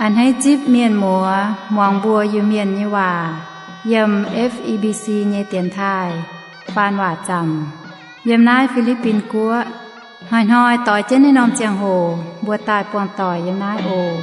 A'hneiv zipv mienh muoz muangx mbuo Iu-Mienh nyei waac yiem F E B C nyei dienx taaih faan waac zaamc yiem naaiv Fi^li^bin Guoqv. Hnoi-hnoi doix jienv naaiv norm ziangh hoc mbuo daaih buangh doic yiem naaiv oc.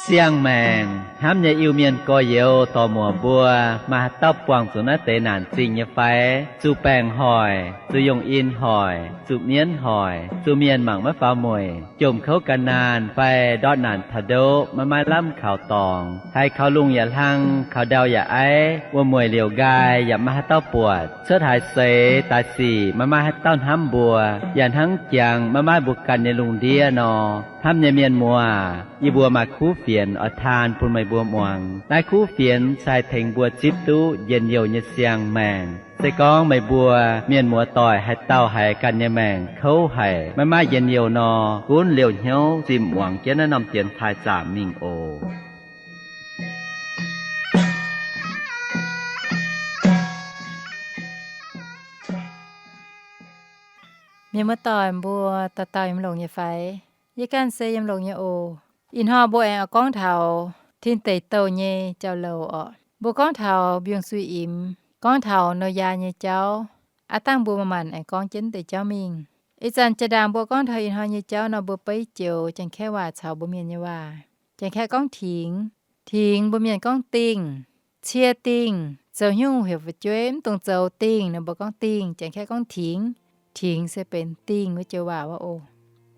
Siang-maengc hnamv nyei Iu-Mienh gorx-youz dorc-muoc mbuo, maaih haaix dauh buangh zuqc naaiv deix naanc zingh nyei fai? Zuqc baengc hoic, zuqc yongh in hoic, zuqc mienv hoic, zuqc mienh mangc maiv faaux mueic, jomc kouv gan naanh fai ndortv naanc taux ndoqv maiv maaih lamh kaux dorngx, haiz kaux lungh yaac hlang, kaux ndau yaac aiv, wuom-mueic liouc nqaai yaac maiv maaih haaix dauh buatc, cuotv haaix seix daaih sic maiv maaih haaix dauh hnamv mbuo, yaac hnangv jangx maiv maaih mbuo ganh nyei lungh ndiev nor. Hnamv nyei mienh muoz, yie mbuo maaih kuv fienx oix taan bun meih mbuo muangx. Naaiv kuv fienx se haih tengx mbuo zipv duqv njien-youh nyei siang-maengc. Se gorngv meih mbuo mienh muoz doic haaix dauh haiz ganh nyei maengc kouv haic, maiv maaih njien-youh nor, gunv liouh hnyouv zimh muangx jienv naaiv norm dienx taaih zaamc mingh oc. Mienh muoz doic mbuo, dauh dauh yiem longx nyei fai? Yie ganh se yiem longx nyei oc. Ih hnoi mbuo aengx oix gorngv taux tin deic douh nyei jauv-louc orqc. Mbuo gorngv taux mbiungc-suiv-imx, gorngv taux Noyaa nyei jauv. Aav dangh mbuo manc-manc aengx gorngv jienv deix jauv mingh. Ih zanc jaa-ndaangc mbuo gorngv taux ih hnoi nyei jauv nor, mbuo beiv joux Janx-Kaeqv waac caux mbuo Mienh nyei waac. Janx-Kaeqv gorngv tingx, tingx mbuo Mienh gorngv dingh, cie dingh. Zoux hnyouv heuc fu'jueiv mv dungx zoux dingh nor, mbuo gorngv dingh, Janx-Kaeqv gorngv tingx. Tingx se benx dingh wuov joux waac wuov oc.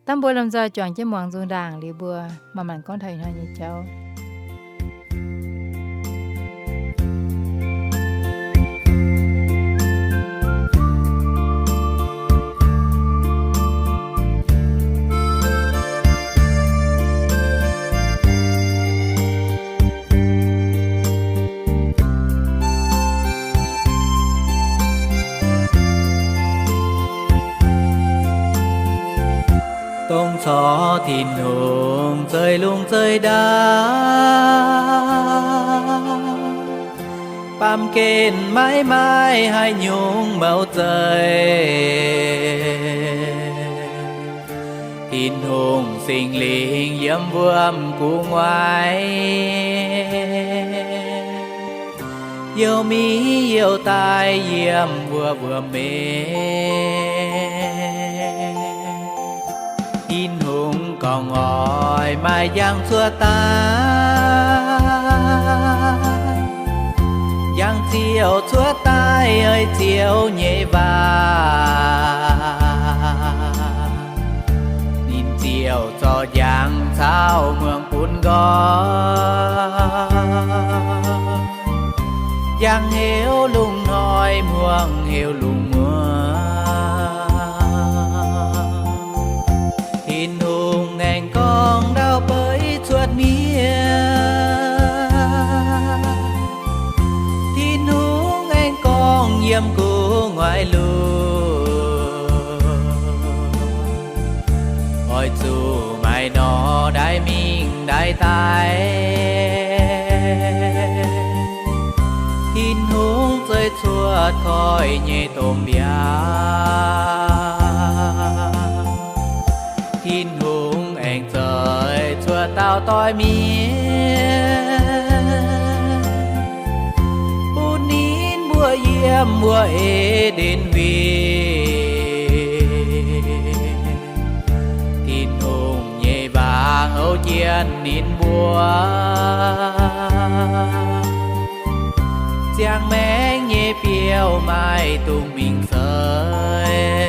Dangh mbuo lomh nzoih juangc jienv muangx nzung ndaangc liuz mbuo manc-manc gorngv taux ih hnoi nyei jauv. Dongh corc Tin-Hungh zeiv lungh zeiv ndau, baamh gen maiv maaih haaix nyungc mouc zeiv. Tin-Hungh Singx Lingh yiem wuom gu'nguaaic, youh miv youh daaih yiem wuov wuom-meix. Tin-Hungh gorngv oix maaih njang cuotv daaih, njang ziouc cuotv daaih ei Ziouv nyei waac. Ninh ziouc zorc njang caux muangx bun nqoi. Njang heuc lungh hnoi, muangx heuc lungh muoz. Tin-Hungh aengx gorngv ndau beiv cuotv miev. Tin-Hungh aengx gorngv yiem gu'nguaaic lungh, oix zuqc maaih nor ndaix mingh ndaix daaih. Tin-Hungh zeiz cuotv koiv nyei domh mbiaauc. Tin-Hungh aengx zeiz cuotv dauh doix miev, bun ninh mbuo yiem wuov E^nden Huingx. Tin-Hungh nyei waac houv jienv ninh mbuo, ziangh maengc nyei biouv maiv dungx mingh seix.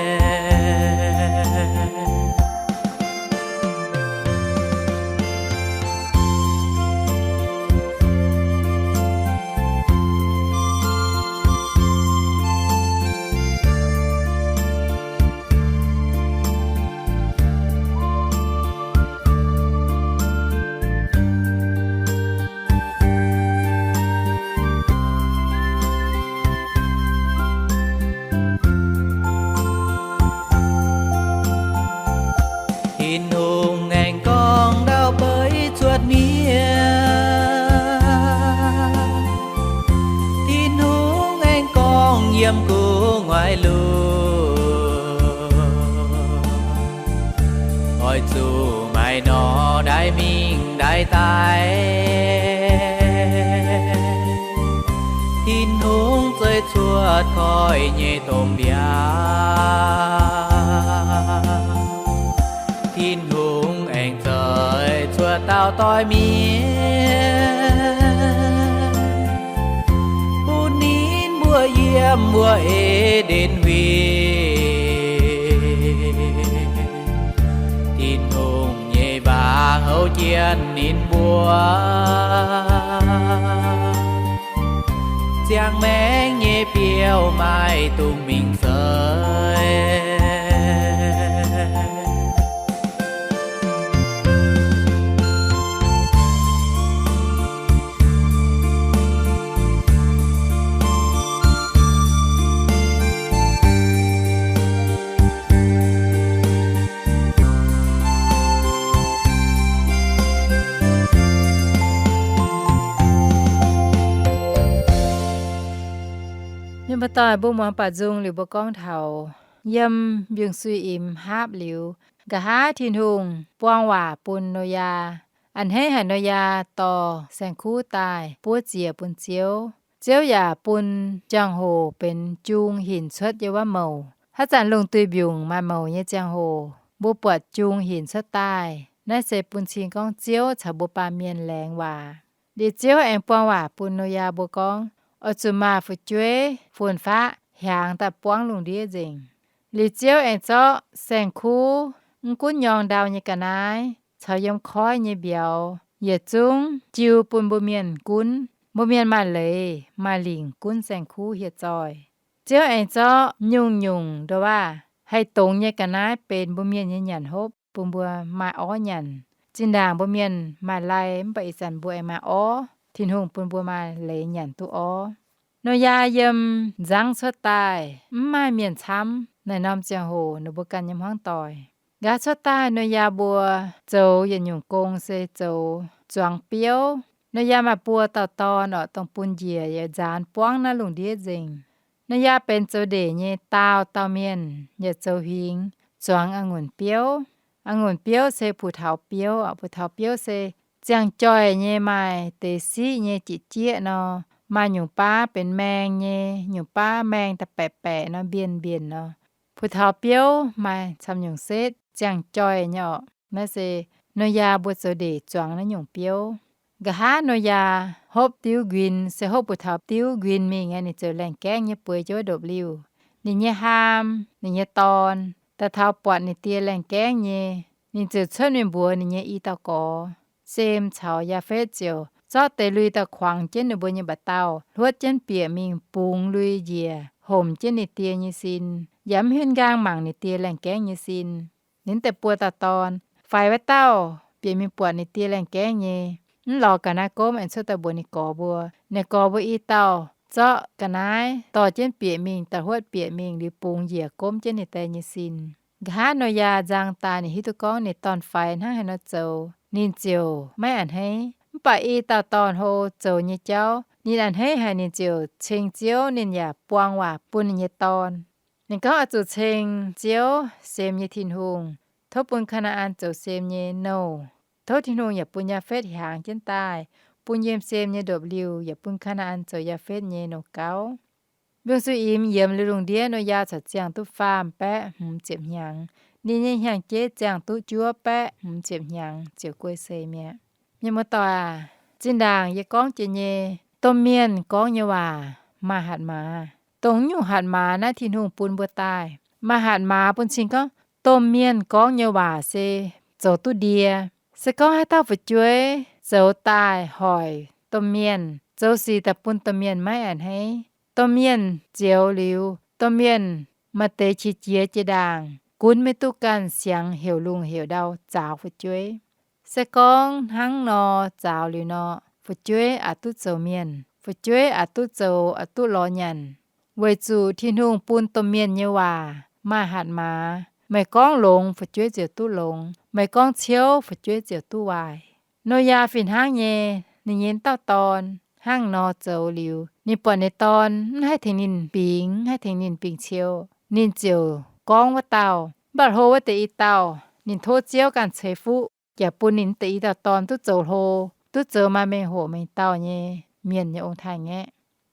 Tin-Hungh aengx gorngv ndau beiv cuotv miev. Tin-Hungh aengx gorngv yiem gu'nguaaic lungh, Oix zuqc maaih norm ndaix mingh ndaix daaih, Tin-Hungh zueih cuotv koiv nyei domh mbiaauc. Tin-Hungh aengx zueih cuotv dauh doix mienh bun ninh mbuo yiem wuov E^nden Huingx. Tin-Hungh nyei waac houv jienv ninh mbuo, ziangh maengc nyei biouv maaih dungz mingh seix. Mienh muoz-doic, mbuo muangx baac nzung liuz mbuo gorngv taux yiem Mbiungc Sui Imx haapv liuz, nqa'haav Tin-Hungh buang waac bun Noyaa. A'hneiv haic Noyaa dorh saeng-kuv daaih buov ziex bun Ziouv. Ziouv yaac bun jangx-hoc benx jung hinc cuotv yiem wuov mouc. Haaix zanc lungh duih mbiungc maaih mouc nyei ziangh hoc, mbuo buatc jung hinc cuotv daaih. Naaiv se bun cing gorngv Ziouv caux mbuo baamh mienh laengz waac. Liuz Ziouv aengx buang waac bun Noyaa mbuo gorngv, oix zuqc maaih fu'jueiv fun-faqv hiaangx daaih buangv lungh ndiev nzengc. Liuz Ziouv aengx zorqv saeng-kuv, mv gunv nyorng ndau nyei ga'naaiv caux yiem koiv nyei mbiauz yietc zungv jiu bun mbuo mienh gunv. Mbuo mienh maaih leiz maaih lingc gunv saeng-kuv hieh zoih. Ziouv aengx zorqv nyungc-nyungc nduov waac haih dongz nyei ga'naaiv benx mbuo mienh nyei nyanc hopv bun mbuo maaih orv nyanc. Zinh ndaangc mbuo mienh maaih lai mv baac ih zanc mbuo aengx maaih orv. Tin-Hungh bun mbuo maaih leiz nyanc duqv orv. Noyaa yiem nzangv cuotv daaih mv maaih mienh camv. Naaiv norm ziangh hoc ninh mbuo ganh nyei hmuangv doic. Nqa'haav cuotv daaih Noyaa mbuo zoux yietc nyungc gong se zoux zuangx biouv. Noyaa maaih buo dauh dorn orqc, dongh bun njiec yaac nzaanx buangv naaiv lungh ndiev nzengc. Noyaa benx zoux ndeic nyei daauh dauh mienh, yaac zoux huingx zuangx a'ngunc biouv. A'ngunc biouv se puc taux biouv orqc. Puc taux biouv se ziangh joih nyei, maaih deix siqv nyei jieqv jieqv nor, maaih nyungc baav benx maeng nyei, nyungc baav maeng da'baeqc baeqc nor, mbienh mbienh nor. Puc taux biouv maaih camv nyungc setv ziangh joih nyei orqc. Naaiv se Noyaa mbuo zoux ndeic zuangx naaiv nyungc biouv. Nqa'haav Noyaa hopv diuv nquin, se hopv puc taux diuv nquin mingh aqv, ninh ziouc laengh gaengv nyei bueix jienv wuov ndopv-liuh. Ninh nyei haam, ninh nyei dorn, daaih taux buatc ninh die laengh gaengv nyei, ninh ziouc cuotv mingh mbuox ninh nyei i dauh gorx. Sem caux Yaafetv ziouc zorqv deix lui daaih kuangx jienv ninh mbuo nyei mba'dauh, hluotv jienv bieqc mingh bungx lui njiec, homc jienv ninh die nyei sin, yaac mv hiuv nqaang mangc ninh die laengh gaengv nyei sin. Ninh deix buo dauh dorn, faix wuov dauh bieqc mingh buatc ninh die laengh gaengv nyei, mv lorz ga'naaiv gomv, aengx cuotv daaih mbuox ninh gorx mbuo. Ninh gorx mbuo i dauh zorqv ga'naaiv dorh jienv bieqc mingh, da'hluotv bieqc mingh liuz bungx njiec gomv jienv ninh die nyei sin. Nqa'haav Noyaa nzang daaih, ninh hiuv duqv gorngv ninh dorn-faix hnangv haaix nor zoux, ninh ziouc maiv a'hneiv. Mv baac i dauh dorn-hlo zoux nyei jauv ninh a'hneiv haic, ninh ziouc ceng Ziouv, ninh yaac buang waac bun ninh nyei dorn. Ninh gorngv oix zuqc ceng Ziouv, Sem nyei Tin-Hungh. Tov bun Kaa^naa^an zoux Sem nyei nouh. Tov Tin-Hungh yaac bun Yaafetv hiaangx jienv daaih, bun yiem Sem nyei ndopv-liuh, yaac bun Kaa^naa^an zoux Yaafetv nyei nouh gauv. Mbiungc-suiv-imx yiemx liuz lungh ndiev, Noyaa corc ziangh duqv faam baeqv hmz ziepc hnyangx. Ninh nyei hnyangx-jeiv ziangh duqv juov baeqv hmz ziepc hnyangx ziouc guei seix mi'aqv. Mienh muoz-doic aac, zinh ndaangc yie gorngv jiex nyei, domh mienh gorngv nyei waac maaih hatc maaz. Dongh nyungc hatc maaz naaiv Tin-Hungh bun mbuo daaih. Maaih hatc maaz bun cing gorngv domh mienh gorngv nyei waac se zoux duqv ndie. Se gorngv haaix dauh fu'jueiv zoux daaih hoic domh mienh, zoux sic daaih bun domh mienh maiv a'hneiv, domh mienh zioux liuz, domh mienh maaih deix qiex jiez jiex ndaangc, gunv maiv duqv ganh siangx heuc lungh heuc ndau zaaux fu'jueiv. Se gorngv hnangv nor zaaux liuz nor, fu'jueiv aqc duqv zoux mienh, fu'jueiv aqc duqv zoux, aqc duqv lorz nyanc. Weic zuqc Tin-Hungh bun domh mienh nyei waac maaih hatc maaz. Meih gorngv longx, fu'jueiv ziouc duqv longx. Meih gorngv ciouv, fu'jueiv ziouc duqv waaic. Noyaa fih hnangv nyei, ninh nyei dauh dorn hnangv nor zoux liuz, ninh buatc ninh dorn mv haih tengx ninh bingx, mv haih tengx ninh bingx ciouv, ninh ziouc gorngv wuov dauh. Mv baac hlo wuov deix i dauh, Ninh tov Ziouv ganh ceix fuqv, yaac bun ninh deix i dauh dorn duqv zoux hlo, duqv zoux maaih mengh hoc mengh dauh nyei mienh nyei ong-taaix-ngaeqv.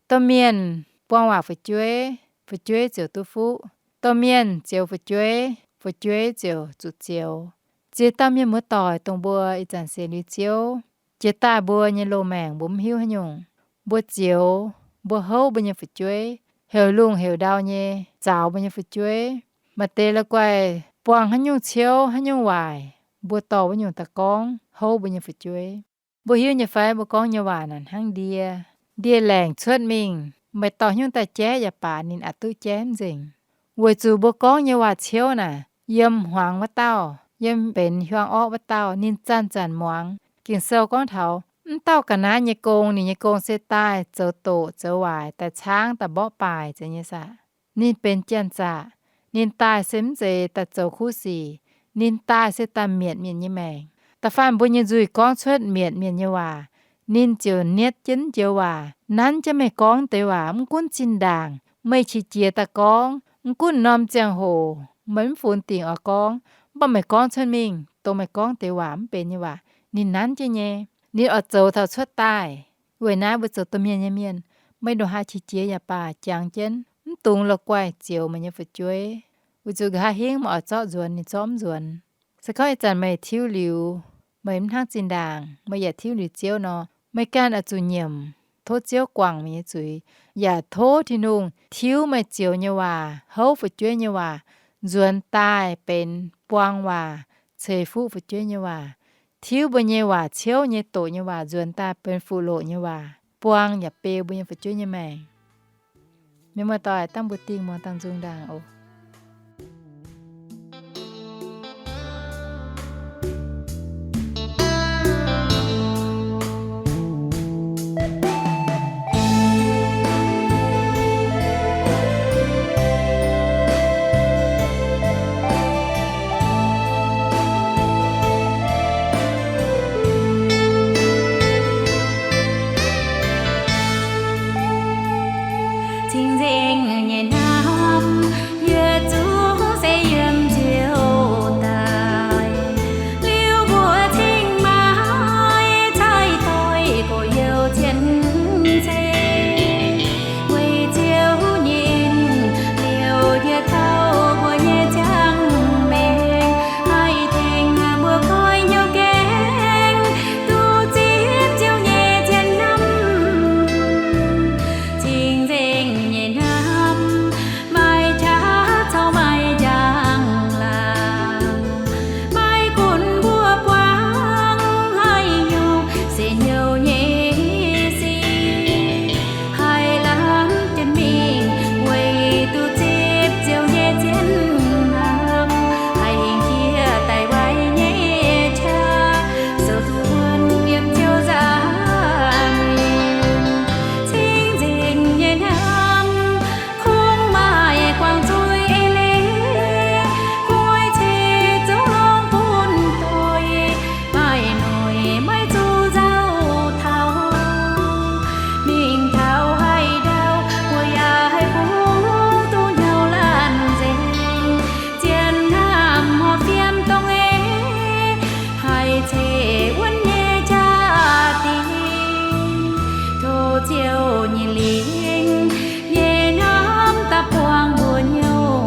Domh mienh buang waac fu'jueiv, fu'jueiv ziouc duqv fuqv. Domh mienh zioux fu'jueiv, fu'jueiv ziouc zuqc zioux. Ziex dauh mienh muoz-doic dongh mbuo ih zanc sienx liuz Ziouv, jiex daaih mbuo nyei loz-maengc mbuo mv hiuv haaix nyungc. Mbuo zioux, mbuo houv mbuo nyei fu'jueiv, heuc lungh heuc ndau nyei zaux mbuo nyei fu'jueiv. Maaih deix la'guaih buang haaix nyungc ciouv, haaix nyungc waaic, mbuo dorh wuov nyungc daaih gorngv houv mbuo nyei fu'jueiv. Mbuo hiuv nyei fai mbuo gorngv nyei waac naaic hnangv ndie, ndie-laengc cuotv mingh, meih dorh haaix nyungc daaih jaiv yaac baac ninh aqc duqv jaiv mv nzengc. Weic zuqc mbuo gorngv nyei waac ciouv naaic, yiem hmuangx wuov dauh, yiem benx hiuang orqv wuov dauh ninh zanc-zanc muangx. Ging-Sou gorngv taux mv dauh ga'naaiv nyei gong, ninh nyei gong se daaih zoux doqc zoux waaic, daaih caangv daaih mborqv baaic zeiz nyei saah. Ninh benx janx-zaqc. Ninh daaih se mv zeiz daaih zoux kuv sic. Ninh daaih se daaih mietc mienh nyei maengc. Da'faanh mbuo nyei nzuih gorngv cuotv mietc mienh nyei waac, ninh ziouc nietv jienv njoux waac, nanv jienv meih gorngv deix waac. Mv gunv zinh ndaangc meih qiex jiez daaih gorngv, mv gunv norm ziangh hoc meih mv funx dingc oix gorngv, mv baac meih gorngv cuotv mingh dongh meih gorngv deix waac mv benx nyei waac, ninh nanv jienv nyei. Ninh oix zoux taux cuotv daaih. Weic naaiv mbuo zoux domh mienh nyei mienh, meih ndongc haaix qiex jiez yaac baac jangx jienv, mv dungx la'guaih zioux meih nyei fu'jueiv. Weic zuqc nqa'haav hingv meih oix zorqv nzuonx ninh zorqv mv nzuonx. Se gorngv ih zanc meih tiuv liuz, meih mv hnangv zinh ndaangc meih yaac tiuv liuz Ziouv nor, meih ganh oix zuqc nyiemc, tov Ziouv guangc meih nyei zuiz, yaac tov Tin-Hungh tiuv meih zioux nyei waac, houv fu'jueiv nyei waac, nzuonx daaih benx buang waac, ceix fuqv fu'jueiv nyei waac. Tiuv mbuo nyei waac ciouv nyei doqc nyei waac nzuonx daaih benx fuqv-loqc nyei waac, buang yaac beu mbuo nyei fu'jueiv nyei maengc. Mienh muoz-doic, dangh mbuo dingh muangx dangh nzung ndaangc oc. Cing-nzengc nyei hnamv, Yesu se yiem Ziouv daaih, liuz mbuo cingx maiv cai doix gorx-youz cien-ceqv. Weic Ziouv nyei en liouc yietc dauh mbuo nyei ziangh maengc, haih tengx mbuo koiv hnyouv gaengh duqv zipv Ziouv nyei zien hnamv. Cing-nzengc nyei hnamv, maaih qaqv caux maaih njang-laangc, maiv gunv mbuo buangv haaix nyungc se hnyouv nyei sic, haih lamh jienv mingh weic duqv zipv Ziouv nyei zien hnamv, haih hingh jiex daaih waaic nyei qaqv, zoux duqv wuonv yiem Ziouv nzangc mienh. Cing-nzengc nyei hnamv, kungx maaih guangc zuiz eix leiz, kungx oix ceix zungv longx bun doic, maaih noic maiv zuqc nzauh taux. Mingh taux haaix ndau, mbuo yaac haih kungx duqv hnyouv laanh nzengc. Zien hnamv horpc fiem dongh eix, haih ceix wuonv nyei jaa-dingh. Tov Ziouv nyei lingc nyei hnamv daaih buangh mbuo hnyouv.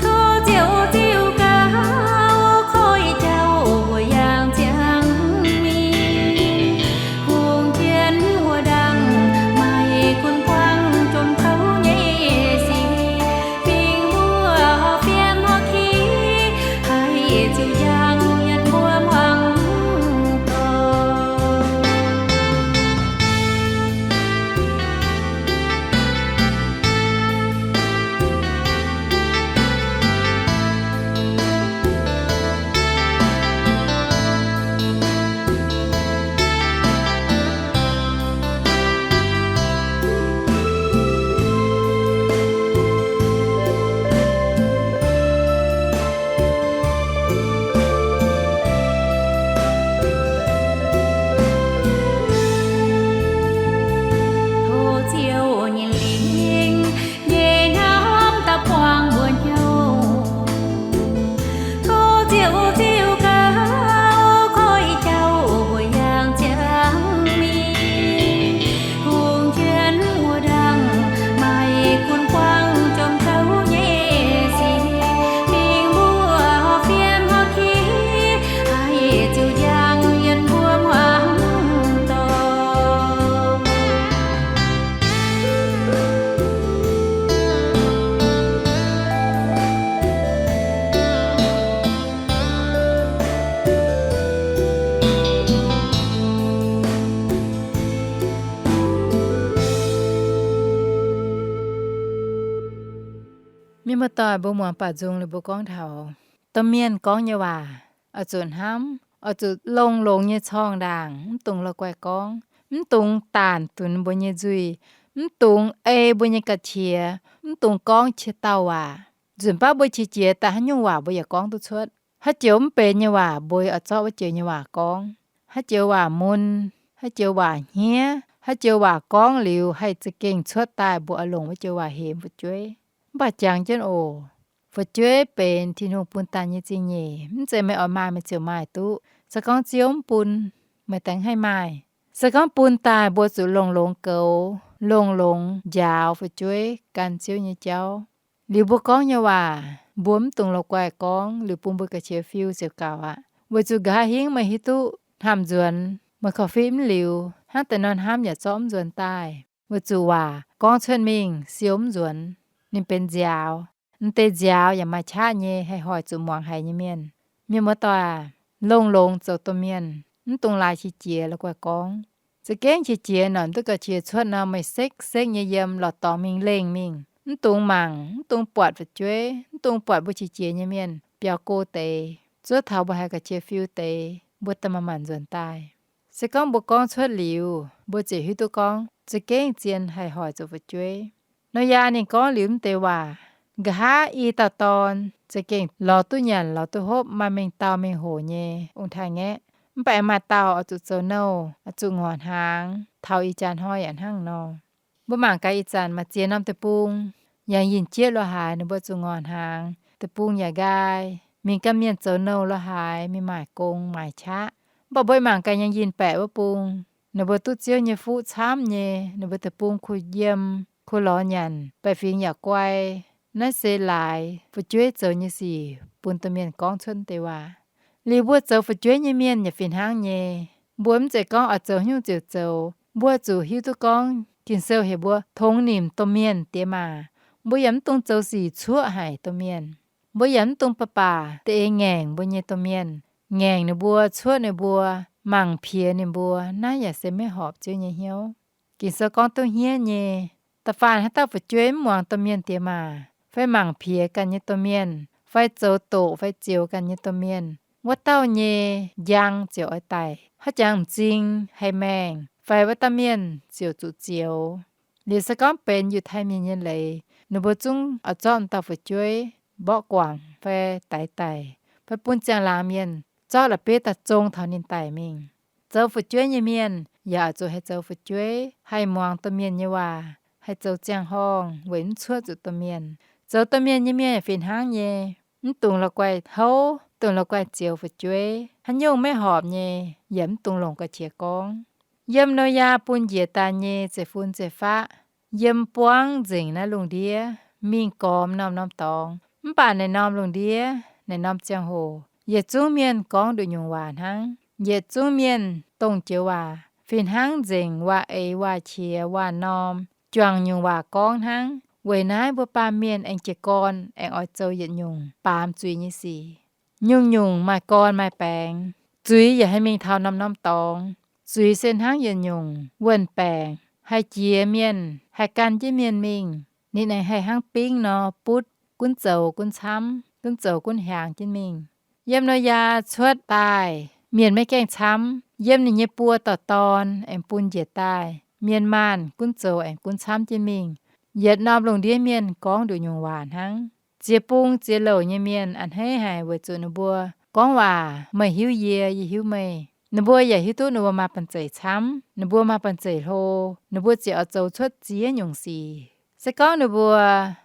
Tov Ziouv ziux gaux koiv jauv mbuo yangh ziangh mingh. Hungh jienv wuov ndaangc maaih gunv buangv jomc kouv nyei sic, fingx mbuo horpc fiem horpc ki, haih ziux njang yietc mbuo muangx doic. Mienh muoz-doic, mbuo muangx baaux nzung liuz mbuo gorngv taux domh mienh gorngv nyei waac oix zuqc hnamv, oix zuqc longx-longx nyei corngh ndaangc, mv dungx la'guaih gorngv, mv dungx daanc dunx mbuo nyei nzuih, mv dungx ei mbuo nyei ga'qiex, mv dungx gorngv qiex dauh waac. Nzunc baav mbuo qiex jiez daaih haaix nyungc waac mbuo yaac gorngv duqv cuotv. Haaix joux mv benx nyei waac mbuo oix zorqv wuov joux nyei waac gorngv. Haaix joux waac mun, haaix joux waac hniev, haaix joux waac gorngv liuz haih za'gengh cuotv daaih mbuo oix longc wuov joux waac hemx fu'jueiv. Mv baac jangx jienv oc, fu'jueiv benx Tin-Hungh bun daaih nyei zingh nyeic, mv zeiz meih oix maaih meih ziouc maaih duqv. Se gorngv Ziouv mv bun, meih daaih mv haih maaih. Se gorngv bun daaih mbuo zuqc longx-longx goux, longx-longx njaaux fu'jueiv gan Ziouv nyei jauv. Liuz mbuo gorngv nyei waac mbuo mv dungx la'guaih gorngv liuz bun mbuo ga'qiex fiu ziouc gaux aqv. Weic zuqc nqa'haav hingv meih hiuv duqv hnamv nzuonx, meih korv-fiqv mv liuz, hnangv deix nor hnamv yaac zorqv mv nzuonx daaih. Weic zuqc waac gorngv cuotv mingh siou mv nzuonx, ninh benx nziaaux. Mv deix nziaaux yaac maaih qaqv nyei, haih hoic zuqc muangx haiz nyei mienh. Mienh muoz-doic aac, longx-longx zoux domh mienh, mv dungx laaix qiex jiez la'guaih gorngv. Za'gengh qiex jiez nor, mv duqv ga'qiex cuotv nor, meih sekv-sekv nyei yiem lorz dorngx mingh lengh mingh. Mv dungx mangc, mv dungx buatc fu'jueiv, mv dungx buatc mbuo qiex jiez nyei mienh biaux go deix, zuov taux mbuo haiz ga'qiex fiu deix, mbuo daaih manc-manc nzuonx daaih. Se gorngv mbuo gorngv cuotv liuz, mbuo ziouc hiuv duqv gorngv za'gengh zien haih hoic zuqc fu'jueiv. Noyaa ninh gorngv liuz mv deix waac, nqa'haav i dauh dorn za'gengh lorz duqv nyanc lorz duqv hopv, maaih mengh dauh mengh hoc nyei ong-taaix-ngaeqv. Mv baac aengx maaih dauh oix zuqc zoux nouh, oix zuqc ngorc hnaangx taux ih jaax hnoi yaac hnangv nor. Mbuo mangc gaax ih zanc maaih ziex norm deic-bung, yangh yinh jieqv lo haaix ninh mbuo zuqc ngorc hnaangx, deic-bung yaac nqaai, mingh gan mienh zoux nouh lo haaix, mingh maaic gong maaic qaqv. Mv baac mbuo mangc gaax yangh yinh baeqc wuov bung, ninh mbuo duqv Ziouv nyei fuqv camv nyei, ninh mbuo deic-bung kuh yiem, kuh lorz nyanc, baeqc fingx yaac guai. Naaiv se laaix fu'jueiv zoux nyei sic bun domh mienh gorngv cuotv deix waac. Liuz mbuo zoux fu'jueiv nyei mienh yaac fih hnangv nyei. Mbuo mv zeiz gorngv oix zoux haaix nyungc ziouc zoux. Mbuo zuqc hiuv duqv gorngv Ging-Sou heuc mbuo tongx nimc domh mienh diex maac. Mbuo yaac mv dungx zoux sic cuoqv haic domh mienh. Mbuo yaac mv dungx baac baac da'eix ngaengc mbuo nyei domh mienh, ngaengc ninh mbuo, cuoqv ninh mbuo, mangc piex ninh mbuo. Naaiv yaac se maiv horpc Ziouv nyei hnyouv. Ging-Sou gorngv duqv hniev nyei. Da'faanh haaix dauh fu'jueiv mv muangx domh mienh diex maac, fai mangc piex ganh nyei domh mienh, fai zoux doqc fai zioux ganh nyei domh mienh, wuov dauh nyei njang ziouc oix daic, haaix jangx m'zing haih maengh, fai wuov dauh mienh ziouc zuqc zioux. Liuz se gorngv benx Yiutai Mienh nyei leiz, ninh mbuo zungv oix zorqv m'dauh fu'jueiv mborqv guangc fai daix daic, fai bun ziangh laangz mienh zorqv la'bieiv daaih zong taux ninh daic mingh. Zoux fu'jueiv nyei mienh yaac oix zuqc haih zoux fu'jueiv, haih muangx domh mienh nyei waac, haih zoux ziangh horngh weic mv cuoqv zuqc domh mienh. Zoux domh mienh nyei mienh fih hnangv nyei, mv dungx la'guaih houv, dungx la'guaih zioux fu'jueiv. Haaix nyungc maiv horpc nyei yaac mv dungx longc ga'qiex gorngv. Yiem Noyaa bun njiec daaih nyei zeiv-fun zeiv-faqv, yiem buangv nzengc naaiv lungh ndiev mingh gormx norm-norm dorngx. Mv baac naaic norm lungh ndiev, naaic norm ziangh hoc, yietc zungv mienh gorngv nduqc nyungc waac hnangv. Yietc zungv mienh dongh joux waac fih hnangv nzengc waac-eix, waac-qiex, waac-norm, juangc nyungc waac gorngv hnangv. Weic naaiv mbuo baamh mienh aengx jiez gorn aengx oix zoux yietc nyungc baamz zuiz nyei sic. Nyungc-nyungc maaih gorn maaih baengx, zuiz yaac haih mingh taux norm-norm dorngx. Zuiz se hnangv yietc nyungc wuon-baengc, haih jiex mienh, haih gan jienv mienh mingh. Ninh aengx haih hnangv bingv nor butv, gunv zoux gunv camv, gunv zoux gunv hiaangx jienv mingh. Yiem Noyaa cuotv daaih, mienh maiv gaengh camv. Yiem ninh nyei buo dauh dorn aengx bun njiec daaih, mienh maanh gunv zoux aengx gunv camv jienv mingh. Yietc norm lungh ndiev mienh gorngv nduqc nyungc waac hnangv. Ziex bung ziex louc nyei mienh a'hneiv haic weic zuqc ninh mbuo gorngv waac, meih hiuv yie, yie hiuv meih. Ninh mbuo yaac hiuv duqv ninh mbuo maaih banh zeic camv, ninh mbuo maaih banh zeic hlo, ninh mbuo ziouc oix zoux cuotv ziex nyungc sic. Se gorngv ninh mbuo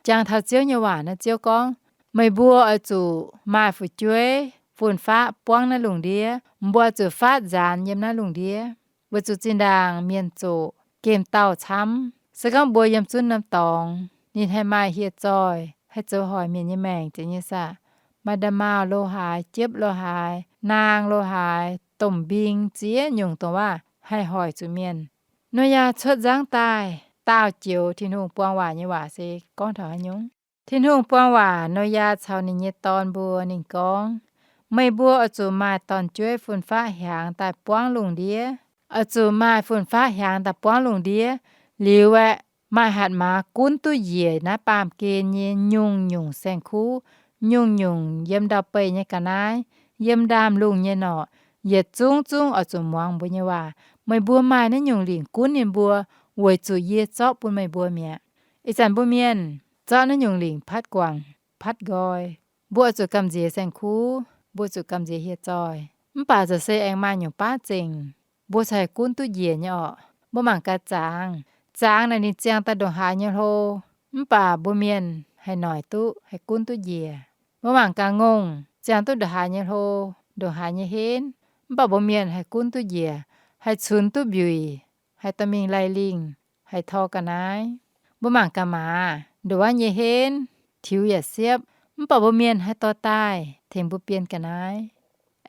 jangx taux Ziouv nyei waac nor, Ziouv gorngv, meih mbuo oix zuqc maaih fu'jueiv fun-faqv buangv naaiv lungh ndiev. Mbuo oix zuqc faatv nzaanx yiem naaiv lungh ndiev, weic zuqc zinh ndaangc mienh zoqc gemh dauh camv. Se gorngv mbuo yiem zunv norm dorngx, ninh haih maaih hieh zoih, haih zoux hoic mienh nyei maengc, zeiz nyei saah? Maaih nda'maauh lo haaix, jiepv lo haaix, naang lo haaix, domh mbing, ziex nyungc dongh waac haih hoic zuqc mienh. Noyaa cuotv nzangv daaih daauh joux Tin-Hungh buang waac nyei waac se gorngv taux haaix nyungc? Tin-Hungh buang waac Noyaa caux ninh nyei dorn mbuo. Ninh gorngv, meih mbuo oix zuqc maaih dorn-jueiv fun-faqv hiaangx daaih buangv lungh ndiev. Oix zuqc maaih fun-faqv hiaangx daaih buangv lungh ndiev. Liuz aeqv, Maaih hatc maaz gunv duqv njiec naaiv baamh gen nyei nyungc-nyungc saeng-kuv, nyungc-nyungc yiem ndau-beih nyei ga'naaiv, yiem ndaamv-lungh nyei norqc, yietc zungv zungv oix zuqc muangx mbuo nyei waac. Meih mbuo maaih naaiv nyungc lingc gunv ninh mbuo, weic zuqc yie zorqv bun meih mbuo mi'aqv. Ih zanc mbuo mienh zorqv naaiv nyungc lingc patv guangc, patv nqoi. Mbuo oix zuqc gamh nziex saeng-kuv, mbuo zuqc gamh nziex hieh zoih. Mv baac zoux se aengx maaih nyungc baav zengc, mbuo corc haih gunv duqv njiec nyei orqc. Mbuo mangc gaax zaangz. Zaangz naaic ninh ziangh daaih ndongc haaix nyei hlo, mv baac mbuo mienh haih noic duqv, haih gunv duqv njiec. Mbuo mangc gaax ngongh, ziangh duqv ndongc haaix nyei hlo, ndongc haaix nyei henv, mv baac mbuo mienh haih gunv duqv njiec, haih cunx duqv mbiuic, haih dorh mingh laih lingh, haih tor ga'naaiv. Mbuo mangc gaax maaz, ndongc wuov nyei henv, tiux yaac siepv, mv baac mbuo mienh haih dorh daaih tengx mbuo bienh ga'naaiv.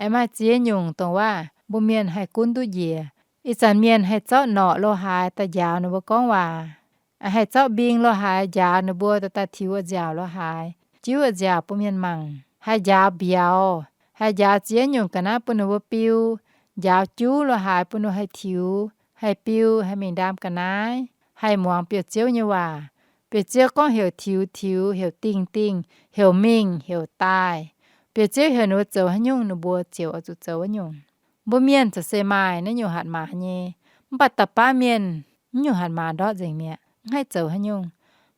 Aengx maaih ziex nyungc dongh waac mbuo mienh haih gunv duqv njiec. Ih zanc mienh haih zorqv norqc lo haaix daaih njaaux ninh mbuo gorngv waac. Haih zorqv mbing lo haaix njaaux ninh mbuo daaih, daaih tiux a'nziaauc lo haaix, jiuv a'nziaauc bun mienh mangc. Haih njaaux mbiauz, haih njaaux ziex nyungc ga'naaiv bun ninh mbuo biu, njaaux juv lo haaix bun ninh mbuo haih tiux, haih biu, haih mingh ndaam ga'naaiv, haih muangx biauv-ziouv nyei waac. Biauv-ziouv gorngv heuc tiux tiux, heuc dingh dingh, heuc mingh, heuc daaih. Biauv-ziouv heuc ninh mbuo zoux haaix nyungc, ninh mbuo ziouc oix zuqc zoux wuov nyungc. Mbuo mienh corc se maaih naaiv nyungc hatc maaz nyei, mv baac da'baav mienh naaiv nyungc hatc maaz ndortv nzengc mi'aqv, mv haih zoux haaix nyungc.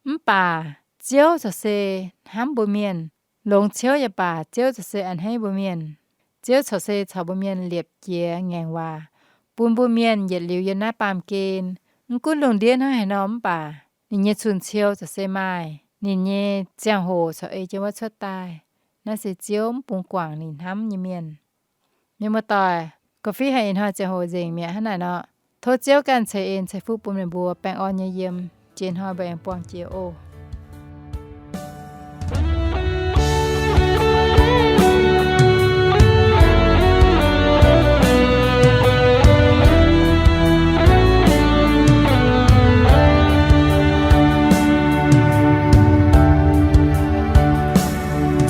Mv baac Ziouv corc se hnamv mbuo mienh. Longx ciouv yaac baac, Ziouv corc se a'hneiv mbuo mienh. Ziouv corc se caux mbuo mienh liepc jiez ngaengc waac, bun mbuo mienh yietc liuz yiem naaiv baamh gen. Mv gunv lungh ndiev hnangv haaix nor mv baac, ninh nyei cun-ciou corc se maaih. Ninh nyei ziangh hoc corc ei jienv wuov cuotv daaih. Naaiv se Ziouv mv bungx guangc ninh hnamv nyei mienh. Mienh muoz-doic, ga'fiev haic ih hnoi ziangh hoc nzengc mi'aqv. Hnangv naaic nor, tov Ziouv ganh ceix en ceix fuqv bun meih mbuo baengh orn nyei yiem. Jiex hnoi mbuo aengx buangh jiex oc.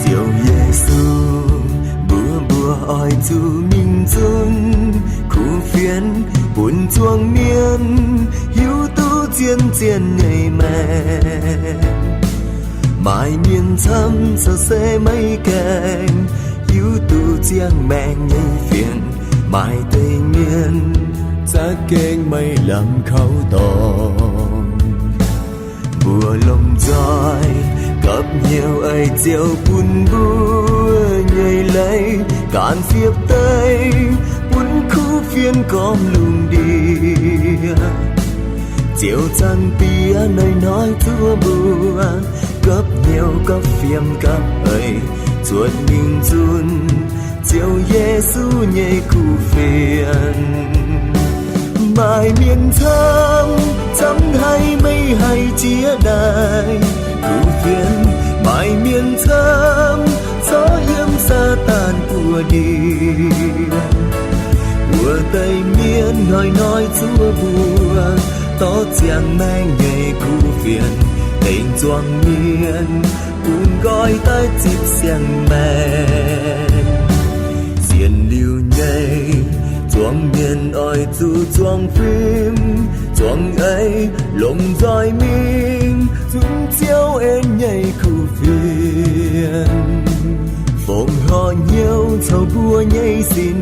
Ziouv Yesu, mbuo mbuo oix zuqc mingh zunv kuv fienx bun zuangx mienh hiuv duqv zien zien nyei maengc. Maaih mienh camv corc se maiv gaengh hiuv duqv ziangh maengc nyei fienx. Maaih deix mienh za'gengh maiv lamh kaux dorngx. Mbuo lomh nzoih gapv hnyouv ei Ziouv bun mbuo nyei leiz, ganh siepv deix bun kuv fienx gormx lungh ndiev. Ziouv zaangc diex hnoi-hnoi zuov mbuo gapv hnyouv gapv fiem gapv eix zuotc mingh zunv Ziouv Yesu nyei kuv fienx. Maaih mienh camv, camv haiz maiv haih jiex daaih kuv fienx. Maaih mienh camv corc yiem Saadaan buoz-ndiev. Wuov deix mienh hnoi-hnoi zuov mbuo dorh ziangh maengc nyei kuv fienx tengx zuangx mienh bungx nqoi daaih zipv siang-maengc. Sienx liuz nyei zuangx mienh oix zuqc zuangx fim zuangx eix lomh nzoih mingh zunv Ziouv en nyei kuv fienx. Fongc horc hnyouv coux mbuo nyei sin,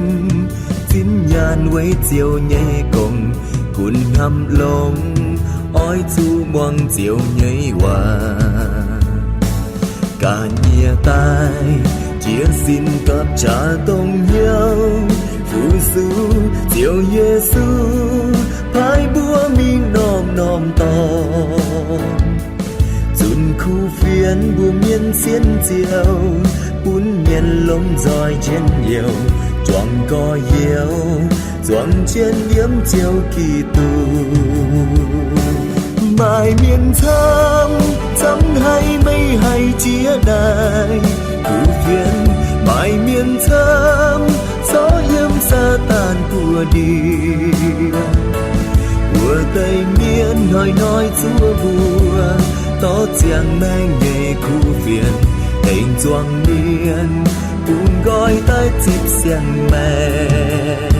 zinh nyaanh weic Ziouv nyei gong, gunv hnamv longx oix zuqc muangx Ziouv nyei waac. Ganh nyie daaih jiex sin gapv qaqv dongh hnyouv fu-sux Ziouv Yesu paaiv mbuo mingh norm-norm dorngx. Zunc kuv fienx mbuo mienh sienx Ziouv, bun mienh lomh nzoih njien-youh, zuangx gorx-youz, zuangx jienv yiem Ziouv Giduc. Maaih mienh camv, camv haiz meih haih jiex daaih kuv fienx. Maaih mienh camv corc yiem Saadaan buoz-ndiev. Wuov deix mienh hnoi-hnoi zuov mbuo dorh ziangh maengc nyei kuv fienx, aengx zuangx mienh bungx nqoi daaih zipv siang-maengc.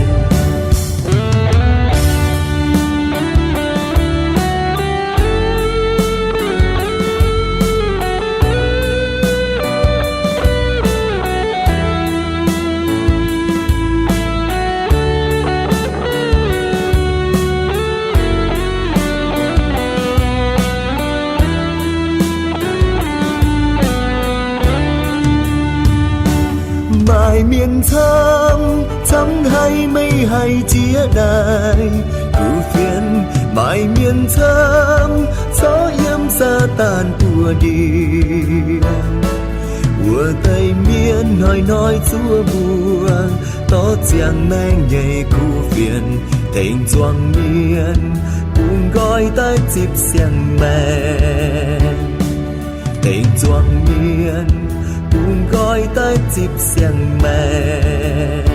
camv, camv haiz meih haih jiex daaih. Kuv fienx maaih mienh camv, corc yiem Saadaan buoz-ndiev. Wuov deix mienh hnoi-hnoi zuov mbuo, dorh ziangh maengh nyei kuv fienx tengx zuangx mienh, bungx nqoi daaih zipv siang-maengh. Tengx zuangx mienh, bungx nqoi daaih zipv siang-maengh.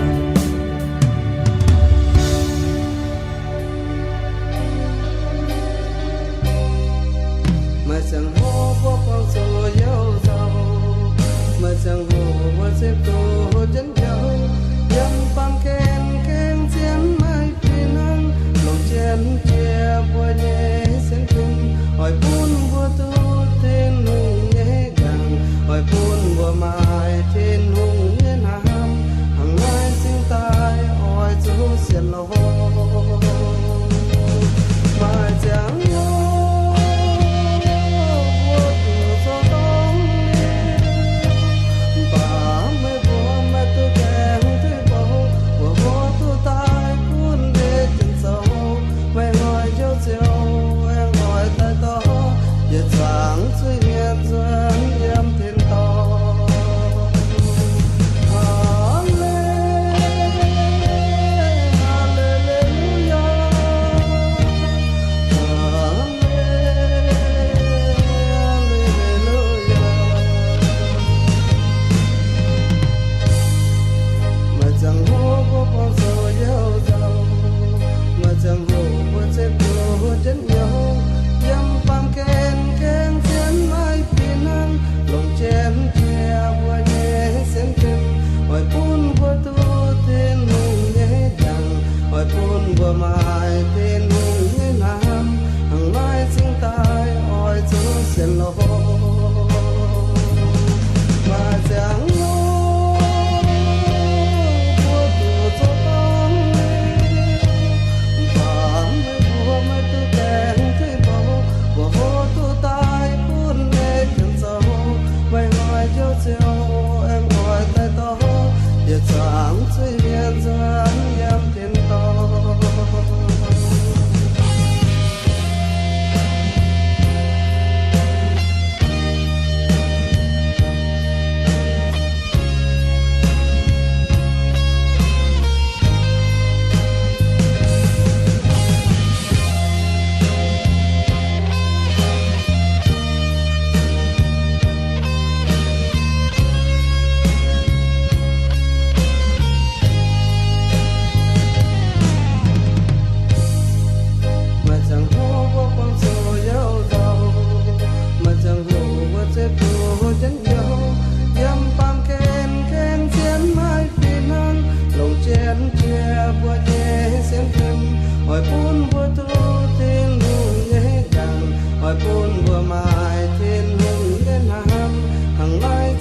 Maaih ziangh hoc mbuo buangh zuqc youh nzauh, maaih ziangh hoc mbuo zipv duqv jienv youh. Yiem baamh gen gengh zien maaih fih hnangv, longc jienv jiex mbuo nyei sienx fim. Oix bun mbuo duqv Tin-Hungh nyei ndaangc, oix bun mbuo maaih Tin-Hungh nyei hnamv, hnangv naaiv cingx daaih oix zuqc sienx lorqc. Maaih ziangh hoc mbuo zuqc zoux dorngc liuz, mv baac meih mbuo maiv duqv gaengh tuix bouh, mbuo mbuo duqv daaih gunv deix jienv zoux. Meih hnoi njoux Ziouv aengx oix daaih dorh yietc zungv zuiz-mienh nzuonx yiem tin-dorngh. Haa-le, haa-le-le-lu-yaa. Maaih ziangh hoc mbuo buangh zuqc youh nzauh, maaih ziangh hoc mbuo zipv duqv jienv youh. Yiem baamh gen gengh zien maaih fih hnangv, longc jienv jiex mbuo nyei sienx fim. Oix bun mbuo duqv Tin-Hungh nyei ndaangc, oix bun mbuo maaih Tin-Hungh nyei hnamv, hnangv naaiv cingx daaih oix zuqc sienx lorqc. Maaih ziangh hoc mbuo zuqc zoux dorngc liuz, mv baac meih mbuo maiv duqv gaengh tuix bouh, mbuo mbuo duqv daaih gunv deix jienv zoux. Meih hnoi njoux Ziouv aengx oix daaih dorh yietc zungv zuiz-mienh nzuonx yiem tin-dorngh. Maaih ziangh hoc mbuo buangh zuqc youh nzauh, maaih ziangh hoc mbuo zipv duqv jienv youh. Yiem baamh gen gengh zien maaih fih hnangv, longc jienv jiex mbuo nyei sienx fim. Oix bun mbuo duqv Tin-Hungh nyei ndaangc, oix bun mbuo maaih Tin-Hungh nyei hnamv, hnangv naaiv